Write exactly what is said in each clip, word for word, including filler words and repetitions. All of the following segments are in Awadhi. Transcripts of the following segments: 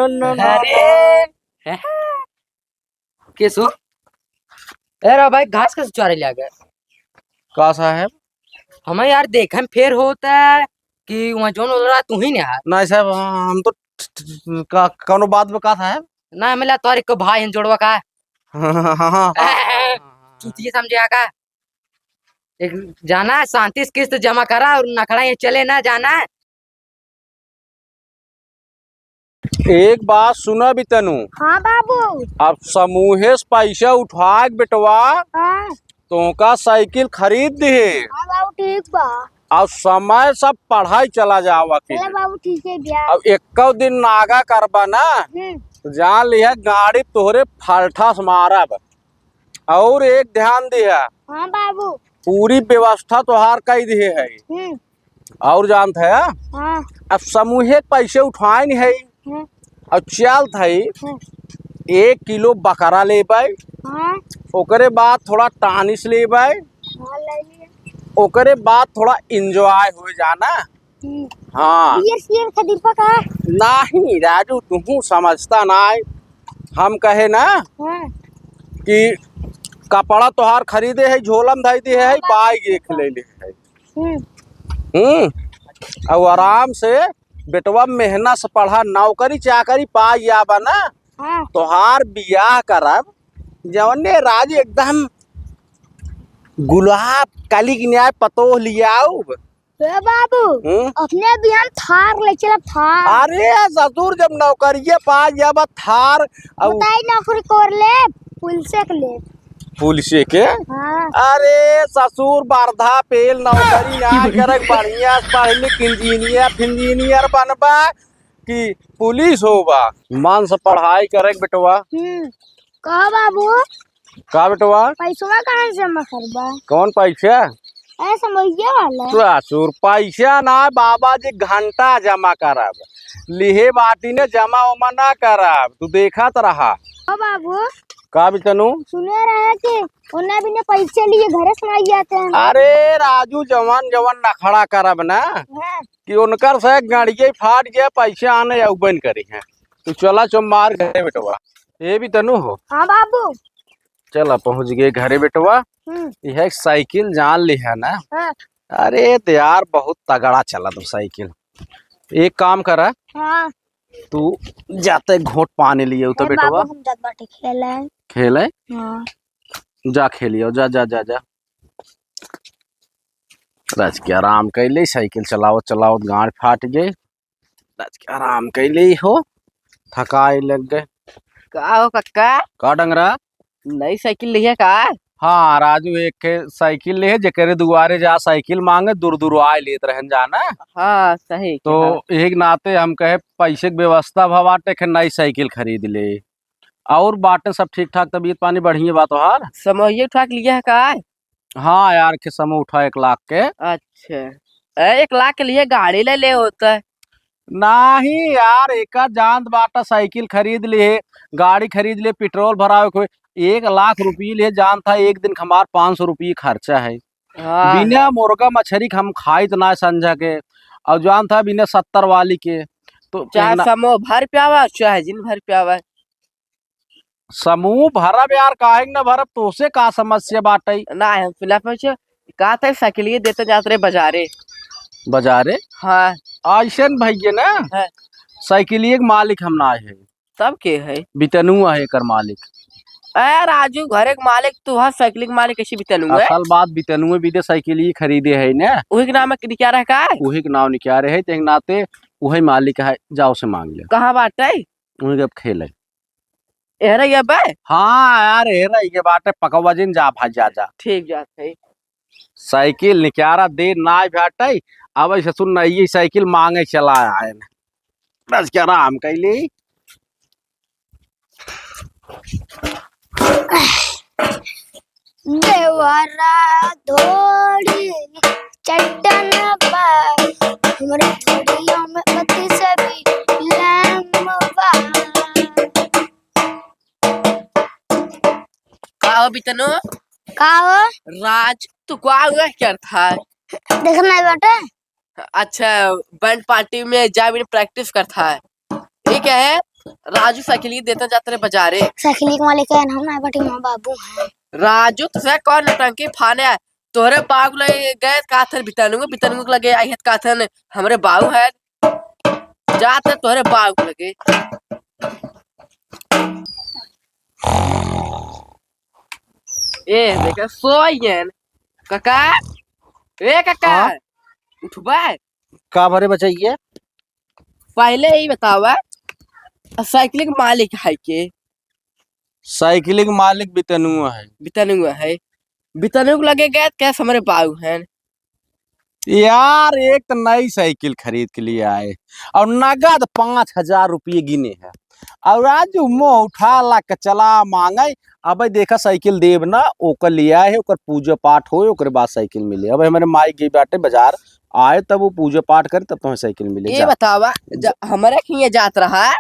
अरे, केसो? ए रे भाई, घास कैसे चोरे ले आ गए? का साहेब? हमें यार देखे में फेर होता है कि वहाँ जोन उलरा तू ही नहीं है। नहीं साहेब, हम तो ठ-, ठ-, ठ-, का, कौनो बात में का साहेब? ना, हमें ला तोहरे को भाई हैं जोड़वा का। हाँ, हाँ, हाँ, हाँ। चुतिया समझे का? एक जाना, शांति से किस्त जमा करा और नखड़ा ये चले ना जाना। एक बात सुना बितनू। हाँ बाबू। अब समूहे से पैसा उठा के बेटवा, हाँ। तोहका साइकिल खरीद दिहे। हाँ बाबू, ठीक बा। अब समय सब पढ़ाई चला जावा के। चला बाबू, ठीक है भैया। अब एक्को दिन नागा करबा ना, हम्म। तो जान लिहा गाड़ी तोहरे फलठा से मारब। और एक ध्यान दिहा। हाँ बाबू। पूरी व्यवस्था तोहार कई दिहे है। हम्म। और जानत है, हाँ। अब समूहे के पैसे उठाइन है, हाँ। और चलत है, हाँ। एक किलो बकरा लेबै, हाँ। ओकरे बाद थोड़ा टानिस लेबै, हाँ, ले लिए। ओकरे बाद थोड़ा enjoy हो जाना। हम्म। हाँ। बियर सियर खरीदबा का? नहीं राजू, तुहू समझता नाय। हम कहे ना हाँ। कि कपड़ा तोहार खरीदे है, झोला में धई दे है, हाँ, बाइक एक ले ले है। हम्म। हम्म। और आराम से बेटवा मेहनत से पढ़ा, नौकरी चाकरी पा जाबा ना, हाँ। तोहार बियाह करब, जवने राजू एकदम गुलाब कली के न्याय पतोह लियाउब। ए बाबू, हम्म? अपने बिहान थार ले चला, थार। अरे ससुर, जब नौकरिये पा जाबा थार, अब बताई नौकरी कर ले, पुलिसे के ले। पुलिसे के? हाँ। अरे ससुर, बर्धा पेल नौकरी ना करे, बढ़िया से पढ़ लिख, इंजीनियर फिंजीनियर बनबा कि पुलिस होबा? मन से पढ़ाई करे बेटवा। हम्म। कहा बाबू? का बेटवा? पैसवा कहाँ से जमा करबा? कौन पैसा? अरे समूहिया वाला। ससुर, पैसा ना बाबा जी, घंटा जमा करब। लिहे बाटी ने जमा उमा ना करब, तू देखत रहा। ओ बाबू। का बितनू? सुने रहे कि उन्हें भी ने पैसे लिए घरे से नहीं जाते हैं। अरे राजू, जवन जवन नखड़ा करब ना हाँ। कि उनकर से गाड़िये फाट गया, पैसे आने अउबे न करी हैं। तू चला चो मार घरे बेटवा। ए बितनू हो। हाँ बाबू। चला पहुँच गए घरे बेटवा। हम्म। यह एक साइकिल जान लिहा ना। हाँ। अरे तो यार बहुत तगड़ा चला तो साइकिल। एक काम करा। हाँ। तू जाते घोट पानी लिए तो अरे बेटवा। बाबू, हम जात बाटे खेले। खेले? हाँ। जा खेलियो, जा, जा, जा, जा। राज के आराम कैले, साइकिल चलावत चलावत गांड फाट गए। राज के आराम कैले हो, थकाए लग गए। का हो कक्का? का डंगरा? नई साइकिल लिहे का? हाँ, राजू एक ठे साइकिल लिहे, जेकरे दुआरे जा साइकिल मांगे, दूर दूर आए लेत रहन जाना। हाँ, सही तो कहा। एक नाते हम कहे पैसे के व्यवस्था भवा बाटे, एक नई साइकिल खरीद ले। और बाटे सब ठीक ठाक, तबीयत पानी बढ़िया बा तोहार? समूहिया उठा के लिहे का? हाँ यार, के समूह उठा एक लाख के। अच्छा, ए, एक लाख के लिए गाड़ी ले ले होता है। नाही यार, एका जानत बाटा, साइकिल खरीद लिहे, गाड़ी खरीद लिहे, पेट्रोल भरावे के होई, एक लाख रुपये ले जानत है, एक दिन का हमार पाँच सौ रुपये खर्चा है। हाँ। बिना मुर्गा मछरी के हम खाइत ना संझा के, और जानत है बिना सत्तर वाली के, तो चाहे ना समूह भर प्यावा, चाहे जिन भर प्यावा। समूह भरब यार, काहे के ना भरब, तोसे का समस्या बाटई? ना, हम फिलहाल में छे, का था, साइकिलिए देते जात रहे बाजारे। बाजारे? हाँ। ऐसन भैया ना, हाँ। साइकिलिए के मालिक हम ना है। तब के है? बितनुआ है एकर मालिक। ए राजू, घरे के मालिक तू है, साइकिल के मालिक कैसे बितनुआ है? असल बात बितनुआ बिदे साइकिलिए खरीदे है ना। वही के नाम निकाल रहा है का? वही के नाम निकाल रहे है, ते नाते वही मालिक है, जाओ से मांग ले। कहाँ बाटे? वही के अब खेले। एहरे ये बे? हाँ यार, एहरे ये बाटे, पकवा जिन जा भाई, जा, जा। ठीक जात है। साइकिल निकारा दे ना भाटे, अब ससुर नई साइकिल मांगे चला आए। बस क्या आराम कैली। देवरा धोड़ी चट्टन बा, हमरे धोड़िया में अति से भी लैम बा। का हो बितनो? का हो? राज, तू का हुआ क्या था? देखना है बेटा। अच्छा, बैंड पार्टी में जा भी practice करता है। ठीक है, राजू साइकिल देते जात रहे बजारे। साइकिल के मालिक है, हम ना बटे, वहाँ बाबू हैं। राजू, तो से कौन नौटंकी फाने है? तोहरे बाबू लगे गए, का थे बितनुआ, बितनुआ के लगे आई है, का थे हमरे बाबू है। जाते तोहरे बाबू लगे। ए, देखे, सोइयन। काका, ए काका, हाँ? उठबे? का भरे बचैया? पहले ही बतावा, साइकिल के मालिक है के? साइकिल के मालिक बितनुआ है। बितनुआ है। बितनुआ के लगे गए, कैसे हमरे बाऊ हैं? यार, एक तो नई साइकिल खरीद के लिए आए और नगद पाँच हजार रुपये गिने हैं, और आज जो मुंह उठा ला के चला मांगे। अबे देखा, साइकिल देब ना, ओकर लिए आए है, ओकर पूजा पाठ होए, ओकरे बाद साइकिल मिले। अबे हमारे माई गई बाटे बाजार, आए तब वो पूजा पाठ करे, तब तुम्हें साइकिल मिले। ये जा। बतावा, जब हमारे खिए जात रहा,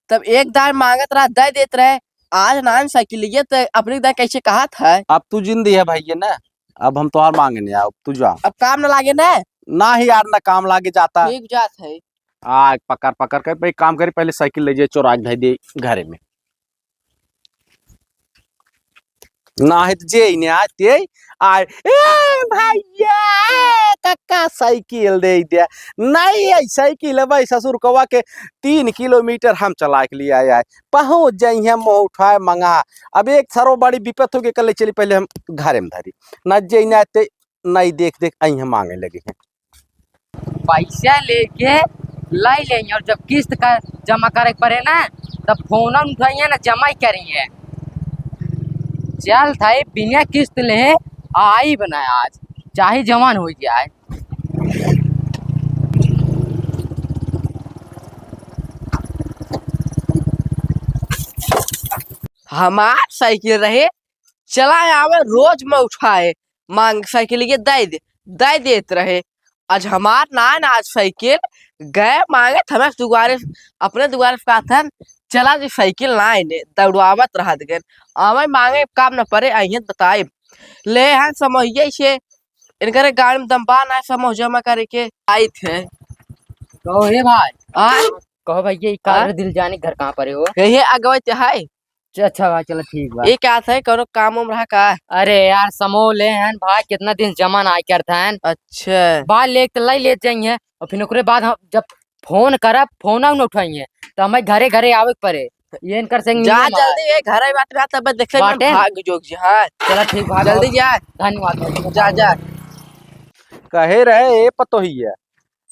तब एक दार मांगत रहा, दे देत रहे, आज नान साइकिल लिए, तो अपनी दार कैसे कहत है? अब तू जिंदी है भैया ना, अब हम तोहार मांगे नहीं आओ, तू जा। अब काम न लागे ना? ना ही यार, ना काम लागे जाता। ठीक जात है। आ, पकड़, पकड़ के, भाई, काम करी, पहले साइकिल ले जाए, चोरा के धई दे घरे में। ना है तो जे ही नहीं आते, आए, "ए भैया, ए काका, साइकिल दे दे।" नहीं है साइकिल, अब ससुर कवा के तीन किलोमीटर हम चला के लिए आए, आए। पहुँच जाई हैं, मुँह उठाए मंगा। अब एक सरो बड़ी विपत हो गई, कल चली, पहले हम घरे में धरी। ना जे ही नहीं आते, नाई देख देख अइहें मांगे लगे हैं। पैसा लेके लाई लेंगे और जब किस्त का जमा करे के पड़े ना, तब फोन उठाइए ना, जमा ही करिए। चल थाई बिना किस्त ले आई बनाए आज, चाहे जवान हो जाए। हमार साइकिल रहे, चला आवे, रोज में उठाए, मांग साइकिल के दे दे, दे देत रहे। आज हमार नान आज साइकिल गए मांगे, थमे दुआरे, अपने दुआरे पे कहथन, "चला जी साइकिल ना आइने," दौड़ावत रहत गए। आवे मांगे काम न पड़े, अइहें बताइब। ले हैं समोहिया से, इनकरे गाड़ी में दम बा ना समोह जमा करे के। आई थे। कहो हे भाई। आ? कहो भैया, ई का हाँ? रे दिल जानी घर कहाँ परे हो? यही अगवे ते है। अच्छा, अच्छा भाई, चलो ठीक बा। ये क्या था, कौनो काम उम रहा का? अरे यार, समोह ले हन भाई, कितना दिन जमा नाई करत हन। अच्छा। भाई लेके तो लाई लेत जाइए, और फिर ओकरे बाद हम जब फोन करब, फोन न उठाइए, तो हमें घरे घरे आवे के परे। ये इनकर से जा नियम है। जल्दी, ये घर आई बात रहा, तब देखे मन बाटे? भाग जोग जी, हाँ। चलो ठीक, भाग जल्दी आओ। जा। धन्यवाद भाई। जा, जा। कहे रहे, ए पतोहिया,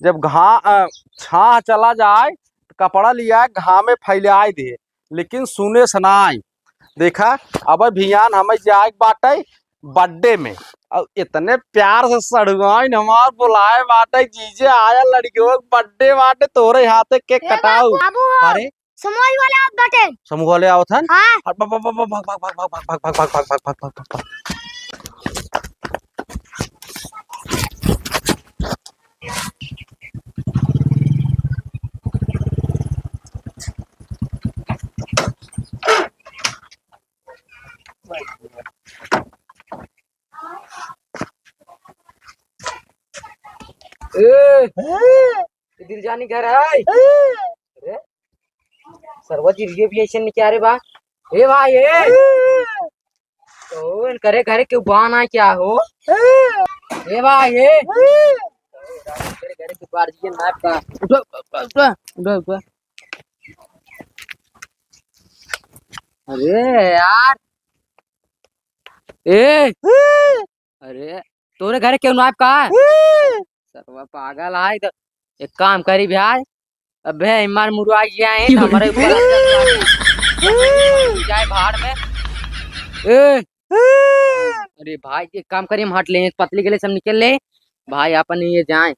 जब घा-, अ, छाह चला जाए, तो कपड़ा लिया घामे फैलाए दे, लेकिन सुने से नाई। देखा, अब भियान हमें जाए के बाटे birthday में, और इतने प्यार से सड़ुआइन हमार बुलाए बाटे, जीजे आया, लड़कियों के birthday बाटे, तोरे हाथे cake ए कटाऊ। बाबू हो। अरे, समूह वाले आवत बाटे। समूह वाले आवत हन? हाँ। हट, भाग, भाग, भाग। ए, ए, दिल जानी घर है। अरे, सरवा जी, ये भी ऐसे नहीं क्या रे बा? ए भाई, ए। तो इनकरे घरे के बाना क्या हो? ए भाई, ए। इनकरे घरे के बार दिए ना का। उठो, उठो, उठो, उठो। अरे यार। ए। अरे, तोरे घरे केहू नाइब का? सरवा पागल आए तो एक काम करी भाई, अबे इमार मुरुआ गया है, तो हमारे ऊपर आ जाए भाड़ में। ए, अरे भाई, एक काम करी, हम हट ले, पतली के लिए सब निकल ले भाई, अपन ये जाए।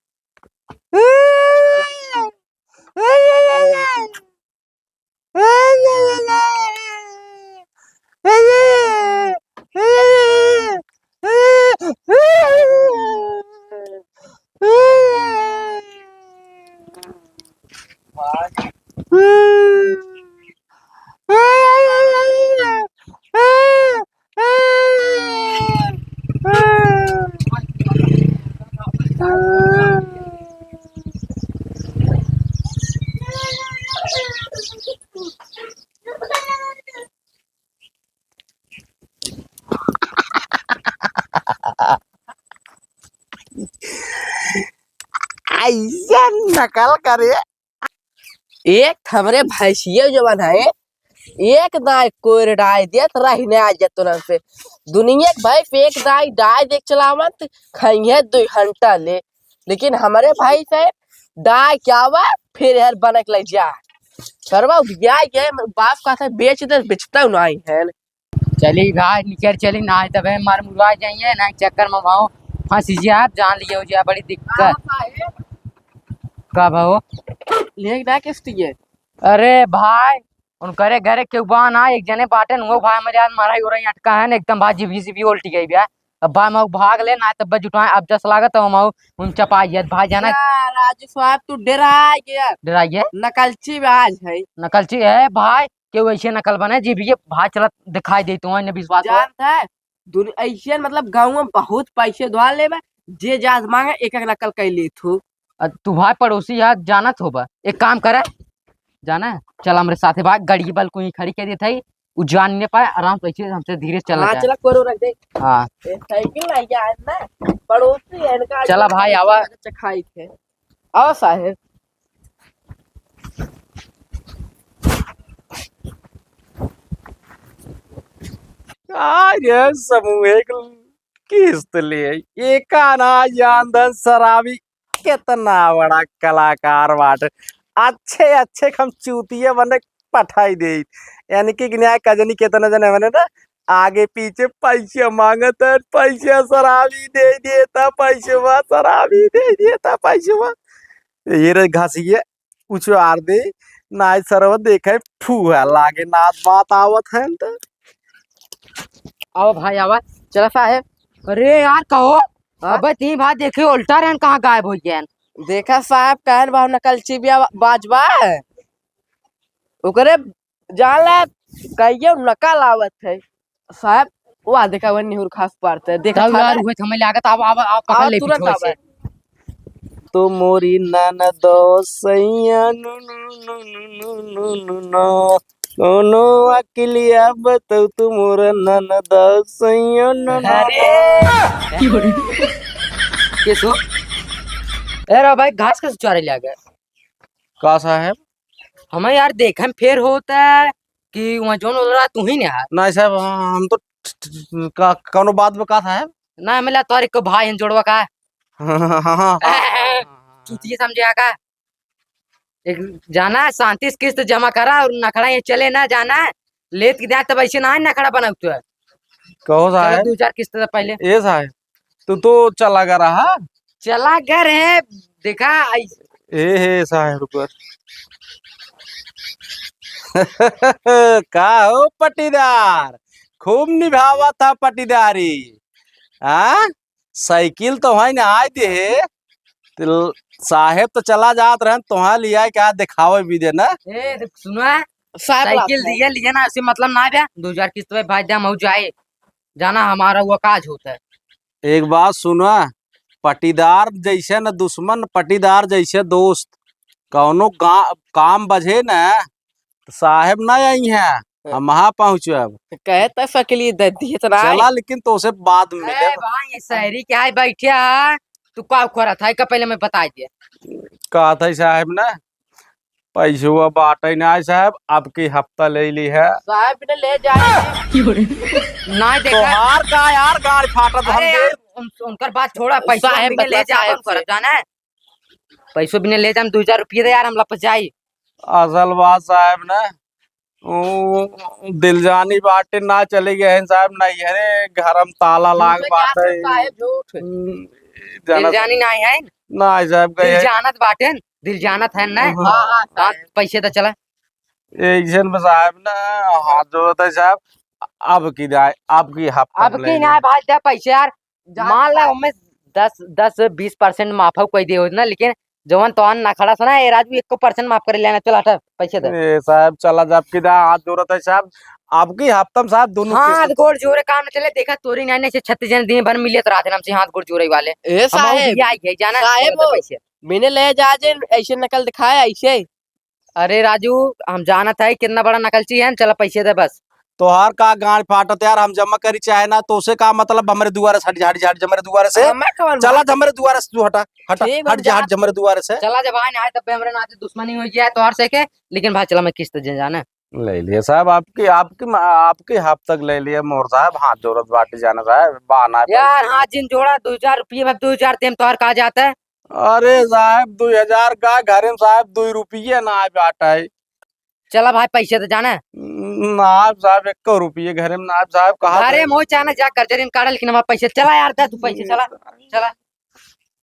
ऐसा नकल करे। एक हमरे भैंसिया जवन है, एक दाई कोई डाय देत रही ना आज तुरंत से। दुनिया के भैंस एक दाई डाय देख चलावत, खइहे दुई घंटा ले। लेकिन हमरे भाई से डाय क्या हुआ, फिर यार बनक लग जा। सरवा उधिया के बाप का से बेच दे, बेचता नहीं है। चली भाई, निकल चली, ना तबे मार मुरवा जाइए, ना चक्कर में भाव फंस जाए, जान लिए हो जाए, बड़ी दिक्कत। का भाव? लेग ना किस्त ये। अरे भाई, उनकरे घरे केहू बा ना, एक जने बाटेन, वो भाई मेरे यार मारा ही हो रही अटका है ना, एकदम भाई जीभी जीभी उल्टी गई बा। अब भाई मऊ भाग ले, ना तब जुटाए, अब जस लागत है मऊ उन चपाई है भाई जाना। या राजू साहब, तू डरा गया। डरा गया? नकलची आज है। नकलची है भाई, केहू ऐसे नकल बने, जीभी भाई चलत दिखाई दे तो, इन्हें विश्वास हो। जानता है, दुन-, ऐसे मतलब गाँव में बहुत पैसे धोआ लेबे, जे जात मांगे एक एक नकल कर लेत हो। अ, तू भाई पड़ोसी यार जानत होबा, एक काम करे, जाना, चल हमरे साथे भाई, गाड़ी बल कोई खड़ी कर देत है, उ जान नहीं पाए, आराम से ऐसे हमसे धीरे से चला हाँ, जाए। चला, कोरो रख दे। हाँ। ए, साइकिल नहीं है ना, पड़ोसी है इनका, चला भाई, आवा। चखाई थे। आओ साहेब। का रे समूह एक किस्त ले, एका ना जानदन शराबी केतना बड़ा कलाकार बाटे। अच्छे अच्छे हम चूतिया बने पठाई दे। यानी कि न्याय कजनी केतना जने बने ना, आगे पीछे पैसा मांगत है, पैसा शराबी दे देता, पैसवा शराबी दे देता, पैसवा। ये रे घासिए उछार दे, नाई सरवा देखे फूहा लागे, नात बात आवत है त। आओ भाई, आवा, चला साहेब। अरे यार, कहो, हाँ? अबे तीन भाई देखे, उल्टा रहन कहाँ गायब हो गया? देखा साहेब, कहन भाव नकल चिबिया बाजबा, ओकरे जान ला, कहियो नकल आवत है। साहेब, वाह, देखा, वह निहुर खास पारते, देखा तब था यार, ना? उहे हमें लागत, अब, अब, अब पकड़ आओ, ले तुरंत पीछे से। आवे। तू मोरी ननदो सैया, नु, नु, नु, नु, अकिलिया बताऊ, तू मोर ननदो सैया, नु, नु, अरे! नु। किस हो? ए रे भाई, घास कैसे चोरे ले आ गए? का साहेब? हमें यार देखे में फेर होता है कि वहाँ जौन उधर तू ही नहीं है। नहीं साहेब, हम तो ठ-, ठ-, का, कौनो बात में का साहेब? ना, मिला तोर एक भाई हैं जोड़वा का। हाँ, हाँ, हाँ, हाँ। चूतिया समझे का? एक जाना, शांति से किस्त जमा करा और नखड़ा ये चले ना जाना। लेत के जाए तब ऐसे ना नखड़ा बनाऊ तू। कहो चलो साहेब। दो चार किस्त तो पहले। ए साहेब, तू तो चला गया रहा। चला गया रे, देखा, आई ए हे साहेब रुको। का हो पटीदार, खूब निभावा था पटीदारी। हाँ, साइकिल तो है ना, आए दे। तो साहेब तो चला जात रहन, तोहार लिया क्या दिखावे भी देना। ए, देख, सुना, साहेब साइकिल दिया, लिया ना, ऐसे मतलब ना बे, दो हजार किस्त पे भाई दे, हम जाए, जाना हमारा वो काज होता है। एक बात सुना, पटीदार जैसे न दुश्मन, पटीदार जैसे दोस्त। कौनो गा-, काम बझे न, तो साहेब ना आई हैं, हाँ। हम वहाँ पहुँचब। तो कहे तो सकली दे दिए तो ना आई। चला, लेकिन तोसे बाद में ए मिलब। भाई, ये शायरी क्या है, बैठे है, तू का करत है, का पहले मैं बता दे। कहा था साहेब ना, पैसवा बाटे ना साहेब, अब की हफ्ता ले ली है। साहेब ने ले जाए। ना देखा। तोहार का यार, गाड़ फाटत अरे हमके। यार, उन-, उनकर बात छोड़ा, पैसा साहेब बिना ले बता जाओ, साहेब उनकर से। जाना है। पैसो बिना ले जाम, दो हजार रुपये दे यार, हम लपस जाई। असल बात साहेब ना, ओ, दिलजानी बाटे ना चले गए हैं साहेब, नहीं है रे, घर में ताला लाग झूठ बाटे। साहेब, झूठ। हम्म, जाना दिलजानी नहीं है? नहीं साहेब, गए हैं। दिलजानत बाटे, दिलजानत है ना? हाँ, हाँ, हाँ, साहेब। पैसे तो चला। ऐसन में साहेब ना, हाथ जोड़त है साहेब, अब की दाए, अब की हफ्ता अब में की ले ना ले। भाई, दे पैसे यार, जान मान ला, भाई। हमें दस, दस, बीस percent माफ कोई दे हो ना, लेकिन जवन तोहन ना खड़ा सुना, ए राजू, एको percent माफ कर लेना, चल हट, पैसे दे। ए साहेब, चला जा, अब की दा हाथ जोड़त है साहेब, अब की हफ्ता में साहेब दोनों हाथ किस्त गोड़ जोड़े काम न चले, देखा तोरी नहीं, नहीं से छत्तीस जन दिन भर मिले तो रात हमसे हाथ गोड़ जोड़े वाले। ए हम साहेब, भी आई है, जाना, साहेब, जोड़े दे पैसे। मैंने ले जा जे, ऐसे नकल दिखाए, ऐसे। अरे राजू, हम जानत है कितना बड़ा नकलची है, चला पैसे दे बस। तोहार का गांड फाटत यार, हम जमा करी चाहे ना, तोसे का मतलब हमरे दुआरे से हट जा, हट जा, हट जा हमरे दुआरे से। हमें कवन चला बात? जा हमरे दुआरे से, तू हटा, हटा, ठीक बा, हट जा, जा। हट जा हमरे दुआरे से। चला जा भाई, ना आए तब हमरे नाते दुश्मनी हो गया है तोहार से के, लेकिन भाई चला मैं किस्त दे जाना। ले लिए साहब, आपकी, आपकी, आपकी हाथ तक ले लिए मोर साहब, हाथ जोड़त बाटी जाना साहब, बहाना है यार, पैसे। हाथ जिन जोड़ा, दो हजार रुपये में दो हजार देम तोहार का जाता है? अरे साहब, दो हजार का घरे में साहब, दो रुपये ना आए बाटा है। चला भाई, पैसे तो जाना। ना साहब, एक रुपये घरे में ना साहब, कहा अरे भाई? मोई चाहे ना जा कर्जा दिन काढ़ा, लेकिन हमारे पैसे चला यार, दे तू पैसे, चला, चला।